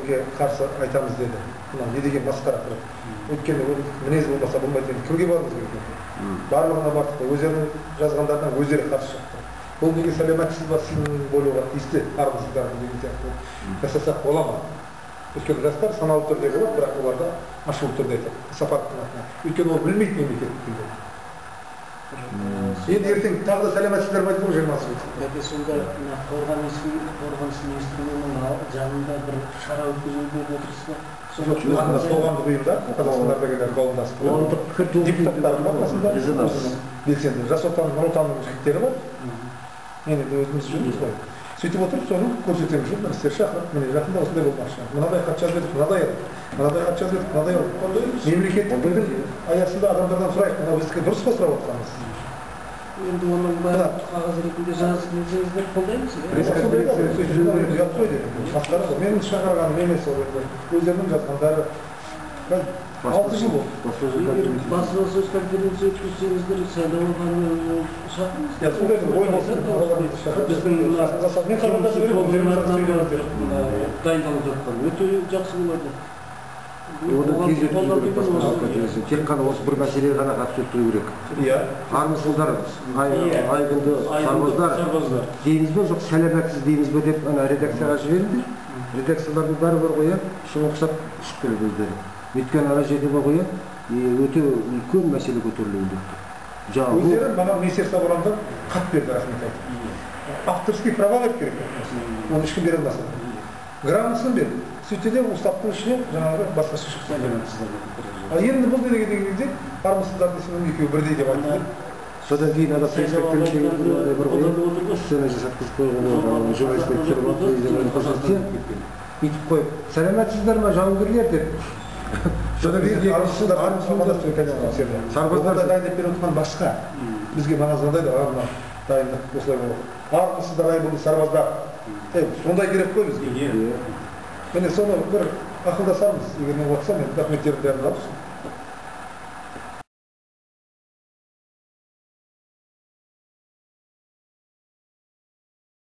Әйгерімге қарсы айтамыз деді. Мынау не деген масқара қылық. Өйткені ол мінез болмаса болмайды, енді кімге баруымыз керек еді? Барлығына бардық қой, өздерінің жазғандарына өздері қарсы шықты. Бұл неге сәлеметсіз ба сын болуға тиісті армысыздар деген сияқты жасасақ бола ма? Өйткені жастар саналы түрде болады, бірақ оларда ашулы түрде айтады Сапаровтың атына. Өйткені ол білмейді мемлекеттік тілді. Енді ертең тағы да сәлеметсіздер ме айтып 20 жыл. Бәке, сонда мына қорғаныс министрлігінің жанында бір шара өткізу деп отырсыз ба? Жоқ, қоғамдық ұйымдар, Қазақстан ардагерлер қауымдастығы, қоғамдық пікір депутаттары бар қасында, белсенді Жас Отан, Нұр Отанның жігіттері бар. Мен енді өзіміз жүрміз ғой. Сөйтіп отырып соны көрсетеміз, журналистер шақырып, міне жақында осындай болмақшы. Мынадай хат жазып едік, мынадай алдық. Мынадай хат жазып едік, мынадай алдық. Мемлекеттік тілдің аясында адамдардан сұрайық, мынау біздікі дұрыс па сұрап отырғанымыз? Енді оның бәрін қағаз ретінде жазып берсеңіздер қолдаймыз. Ұят қой дедім. Масқара ғой. Менің шақырғаным емес ол енді. Өздерінің жазғандары. 6 жыл болды. Баспасөз конференция өткізсеңіздер, сайлау алғанын шақырыңыз. Біздің дайындалып жатқан өте жақсы болады. Оны тез өткізу керек баспасөз конференциясын. Тек қана осы бір мәселеге ғана қатысты өткізу керек. Армысыздар, айбынды сарбаздар дейміз бе, жоқ сәлеметсіз дейміз бе деп ана редакцияға жіберіңдер. Редакциялардың бәрі бар ғой, шын ұқсап ұшып келеді өздері. Өйткені ана жерде бар ғой, өте үлкен мәселе көтерілуін деп тұр. Өздері маған Несер Сабырандан хат берді, рахмет айтып. Авторский права беріп керек. Оны ешкім бере алмаса. Грамотасын берді. Сөйтсе де уставтың ішіне жаңағы басқаша шықты. Ал енді бұл не деген кезде армысыздар десем екеуі бірдей деп айтты. Содан кейін ана пресс-конференция бір ғой, сцена жасатқызып қойған журналистер тұрып бүйтіп қойып, сәлеметсіздер ме жауынгерлер деп. Содан кейін армысыздар сарбаздар дайындап беріп отырған басқа. Бізге мана звондайды, мына дайындық осылай болады. Армысыздар, айбынды сарбаздар. Сондай керек қой бізге. Міне соны бір ақылдасармыз, егер мен отырсам, мен документтерімді бәрін алып,